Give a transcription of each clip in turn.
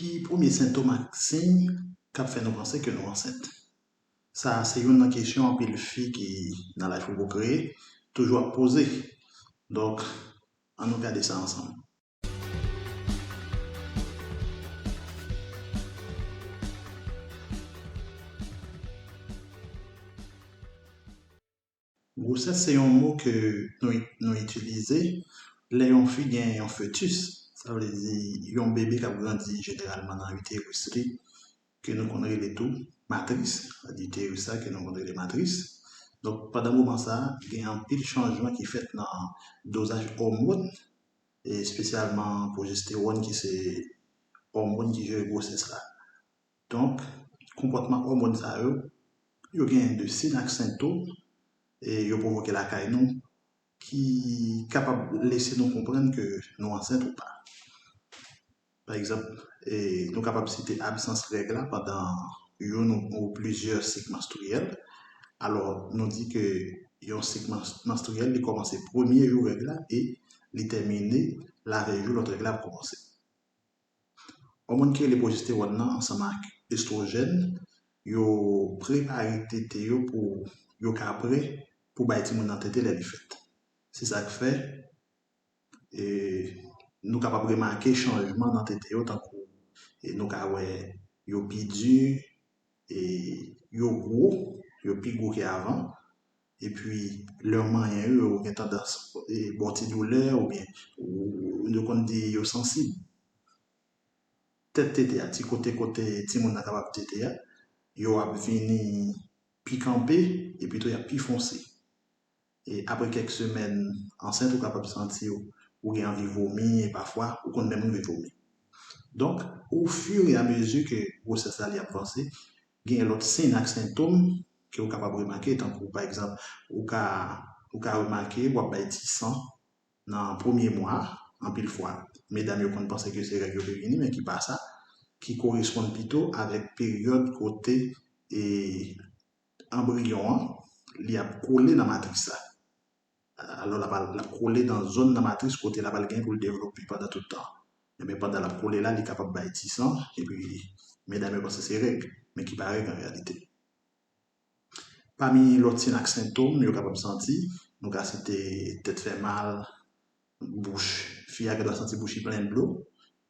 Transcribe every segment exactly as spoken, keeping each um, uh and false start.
Ki premye sentòm ak siy k ap fè nou panse ke nou ansent? Sa a se youn nan kesyon anpil fi ki nan laj pwopwokre toujou ap poze. Donk, ann nou gade sa ansanm. Gwosès se yon mo ke nou, nou itilize lè yon fi gen yon fetis. Sa vle di yon bebe k ap grandi jeneralman nan iteris li, ke nou konn rele tou matris, iteris la ke nou konn rele matris. Donk, pandan moman sa a, gen anpil chanjman ki fèt nan dozaj òmòn, e espesyalman pwojestewòn ki se òmòn ki jere gwosès la. Donk, konpòtman òmòn sa yo, yo gen de siy ak sentòm, e yo pwovoke lakay nou, ki kapab lese nou konprann ke nou ansent ou pa. Pa egzanp, e, nou kapab site absans règ la pandan youn ou, ou plizyè sik manstriyèl. Alò, nou di ke yon sik mans-, manstriyèl, li kòmanse premye jou règ la e li tèmine lavèy jou lòt règ la ap kòmanse. Òmòn ki rele pwojestewòn nan ansanm ak estwojèn, yo prepare tete yo pou yo ka prè pou bay timoun nan tete lè li fèt. Se sa k fè, e, nou kapab remake chanjman nan tete yo, tankou, e, nou ka wè yo pi di, e, yo gwo, yo pi gwo ke avan. Epi, lè w manyen yo, yo gen tandans, e, ba w ti doulè, oubyen, ou, nou konn di yo sansib. Tèt tete a, ti kote, kote timoun nan kapab tete a, yo ap vini pi kanpe, epi tou y ap pi fonse. E apre kèk semèn ansent, ou kapab santi w, ou gen anvi vomi, e pafwa, ou konn menm rive vomi. Donk, ofiriamezi ke gwosès la li ap vanse, gen lòt siy ak sentòm ke ou kapab remake, tankou, pa egzanp, ou ka, ou ka remake w ap bay ti san nan premye mwa a. Anpil fwa, medam yo konn panse ke se règ yo ki vini, men ki pa sa, ki koresponn pito avèk peryòd kote, e, anbriyon an, li ap kole nan matris la. Alò, l ap, l ap kole nan zòn nan matris kote l ap al gen pou l devlope pandan tout tan. Ebyen, pandan l ap kole la, li kapab bay ti san, epi medam yo panse se règ, men ki pa règ an reyalite. Pami lòt siy ak sentòm yo kapab santi, nou ka site tèt fè mal, bouch, fi a gendwa santi bouch li plen dlo,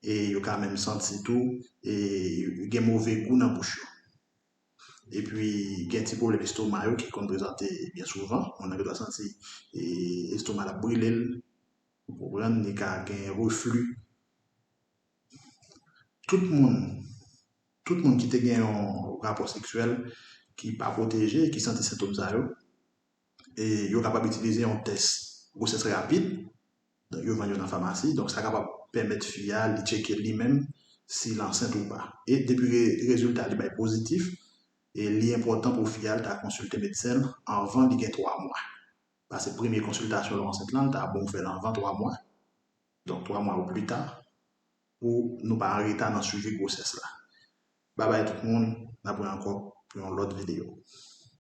e yo ka menm santi tou, e gen move gou nan bouch yo. Epi, gen ti pwoblèm estoma yo ki konn prezante byen souvan. Moun nan gendwa santi, e, estoma l ap brile l, ou konprann, li ka gen refli. Tout moun, tout moun ki te gen yon rapò seksyèl ki pa pwoteje, ki santi sentòm sa yo, e yo kapab itilize yon tès gwosès rapid. Donk, yo vann yo nan famasi. Donk, sa kapab pèmèt fi a, li tcheke li menm si l ansent ou pa. E depi re-, rezilta li bay pozitif, e li enpòtan pou fi a l ta konsilte medsen l anvan li gen twa mwa. Paske premye konsiltasyon lè w ansent lan, l ta bon w fè l anvan twa mwa. Donk, twa mwa ou pli ta, pou nou pa an reta nan swivi gwosès la. Babay tout moun, n ap wè ankò pou yon lòt videyo.